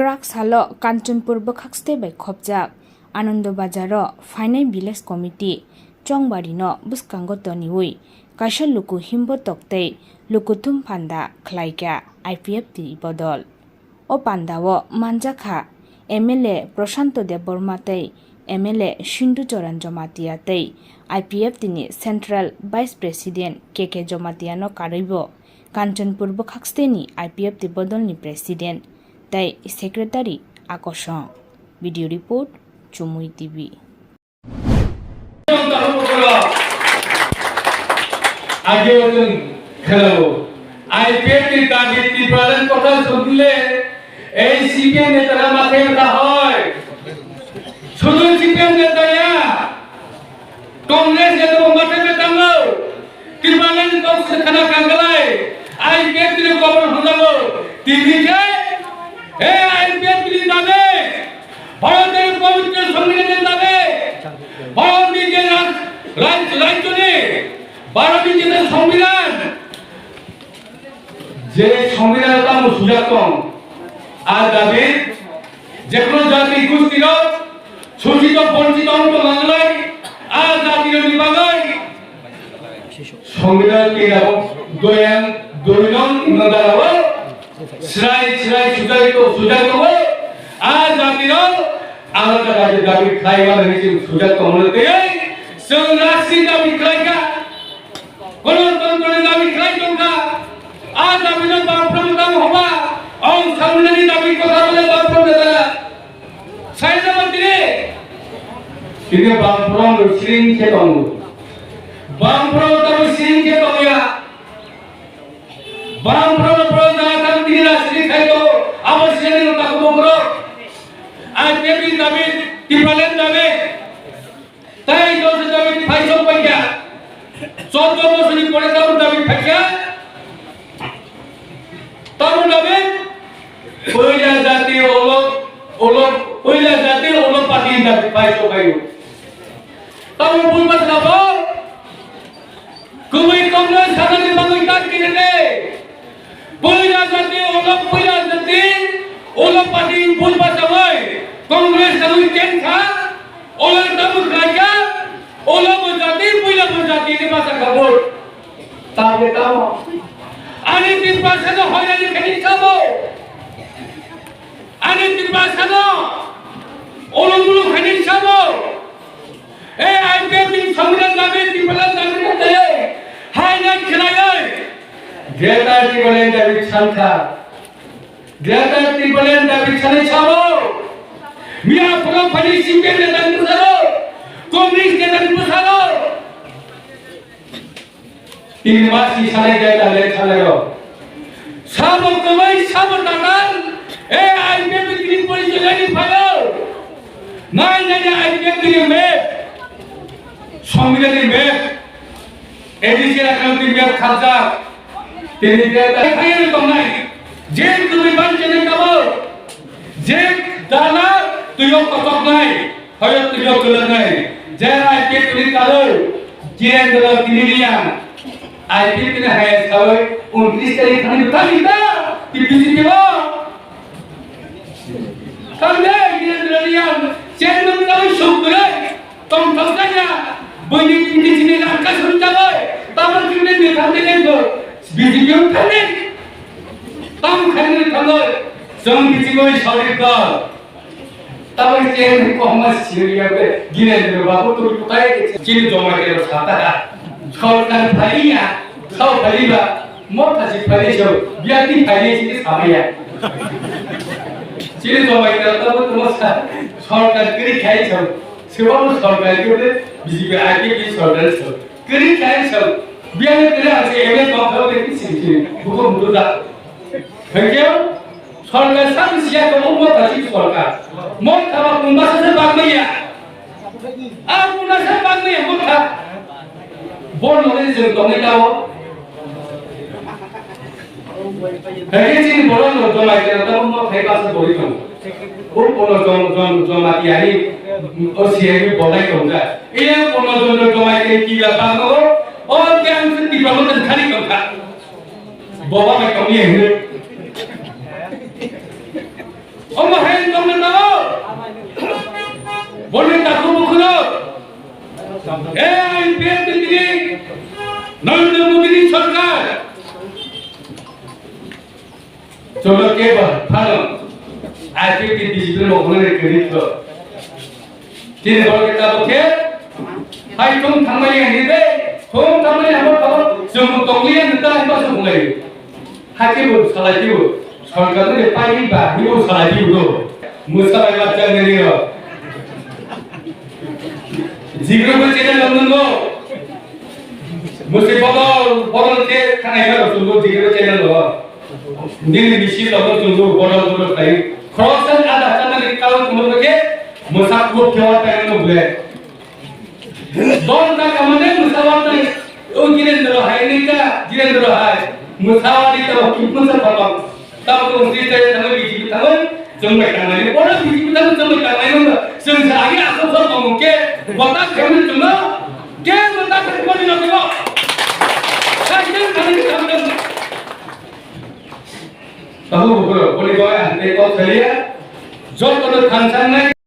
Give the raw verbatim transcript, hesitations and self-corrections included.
Kwrak salo Kanchanpur bwkhakste bai khopjak Anando Bazar o phainai Village Committee Chongbari no bwskango toniwi kaisa luku himbotok tei lukuthum panda khlaikha I P F T ni bodol. O pandao manjakha M L A Prashanto Debbarma tei M L A Sindhu Charan Jamatia tei I P F T ni Central Vice President K K Jamatia no karwibo Kanchanpur bwkhaksteni I P F T bodolni President tei Secretary akosong. Video report, Chumui T V. Ageo chwng khelao. I P F T ni dabi Tipraland kotha sundile, ei C P M netara mathai wngkha hoi. Sudu C P M neta ya, Congress neta bo mathai wngkha tango. Tipraland ni kok se khana kangalai. I P F T ni kobor hwnjago. Tini khe, ei I P F T ni dabi. Bharatni pobitro Songbidanni dabi, Bharatni je raj-, raj-, rajyoni, Bharatni je Songbidan, je Songbidan tamo sujak tong, a dabi, jekno jati gustirok, sochito bonchito wng tong nanglai, a jatirokni bagwi, Songbidan tirabo doyang doinong imandara o srai srai sujai to sujai to o a jati rok alada jati dabi khlai mani hinwi chwng sujai to mani tei chwng rasi dabi khlai kha, gonotontro ni dabi khlai tong kha. A dabi no bapro mudam hoba ong samnani dabi kotha bole bapro mudam. Saina mantri. Tini bangphrom rok siring khe tongo. Bangphrom tamo siring khe tongya. Bangphrom rok phrom jaga tang tini rajniti khai tongo. Abo siring tamo bokro. Ai tebri dabi, Tipraland dabi. Tai dos dabi phai sok paikya. Choddo bosor ni pore tamo dabi phaikya. Tamo dabi, puila jati olo, olo, puila jati olo party dabi phai sok paio. Tamo bul mas kabo, kubui kongno sanani bagwi tak kinete. Puila jati olo, puila jati olo party bul mas kabo, Congress kabo kenkha, olo tamo khlaikha, olo bo jati, puila bo jati ni mas kabo. Tamo tamo. Ani Tiprasano hoirani khani sabo. Ani Tiprasano olomulu khani sabo. E I P F ni Songbidan dabi Tiprasano dabi khatai. Hai nai khlaioi. Greater Tipraland dabi sankha. Greater Tipraland dabi sanai sabo. Miya phoro phani C P M ni dabi bwsaro. Congress ni dabi bwsaro. Tini ma si sanai jai ta le sanai rok. Sabo kwbai, sabo tatal, e I P F ni tini pori jai ni phaio. Nai nai ni I P F ni map. Songbidan ni map. A D C account ni map khajak. Tini je ta phaio tongnai. Je kwbai ban chene kabo. Je dana tuyo kotoknai. Hoyok twi yok kwlwknai, je I P F ni kalwi, Kirendra tini riyang, I P F ni hai sawi, untris tarik thani bwtha ni ta, T P C P o. Kande Kirendra riyang, chairman kalwi suk kwrwi, tongthok jaya, bwini tini chini rang kasung jagoi, tamo chini ni thangde ni go, B J P o thangde, tamo khaini thangoi, jong B J P o sorry dol. Tabuk chairman ni kokma siriya be, Girendra Babu twi kwtai chini joma khe sata. Sorkar phaiya, sao phaiba, motha si phai sao, biati phai chini samaya. Chini joma khe tabuk tuma sa, sorkar kiri khai sao, sebo sorkar kiri, B J P I P P sorkar sao. Kwrwi khlai se, biyang kwrwi ang se M L A tong phai o tei sini sini buko mudu da. Hwnkhe sorkar sani siya ko umma thasi sorkar. Motha ba kungma sa se bagmaya. A kungma sa bagmaya motha. Bon lore se tongni tao. Hwnkhe chini borok no jomai khe tamo no phai basa bori tongo. O bono jom, jom, jom ati ani, o siyai ni bolai tongo da. Iya bono jom, jom jomai khe kila bangno, o khe ang se tiba mo khani tongkha. Boba bai tongni hwnkhe. Omo Eba, phano, I fifty B J P ni mokol ni kwrwi kho. Chini borok khe tabuk khe, hai thung thangmani ani de, thung thangmani amo tabuk, chwng bo tongliya nita himba se bunglai. Hakhe bo salai khe bo, sorkar ni pai ba, hi bo salai khe bo do. Mwsa bai bachcha nini rok. Jigro bo channel nang nungo. Mwswi bodol, bodol khe khanai ba rok chwng bo jigro channel nungo. Nini misil rok no chwng bo bodol bodol khai. Khoroksa ni ada chana ni karon chwng bo khe mwsa kuk khe wa tai no ble. Don ta kamane mwsa wa tai. O Jirendra hai ni ka, Jirendra hai. Mwsa wa ni ta kuk mwsa phabang. Tamo tong sri chaya tamo B J P tamo chwng bai tangnai. Bono B J P tamo chwng bai tangnai no. Chwng sa agi asok sok tong ke. Bota khamni chwng no. Ke bota khamni no ko. Sai chwng khamni chwng no. Tamo bukro boni bai ante ko thaliya. Jot kono thansangnai.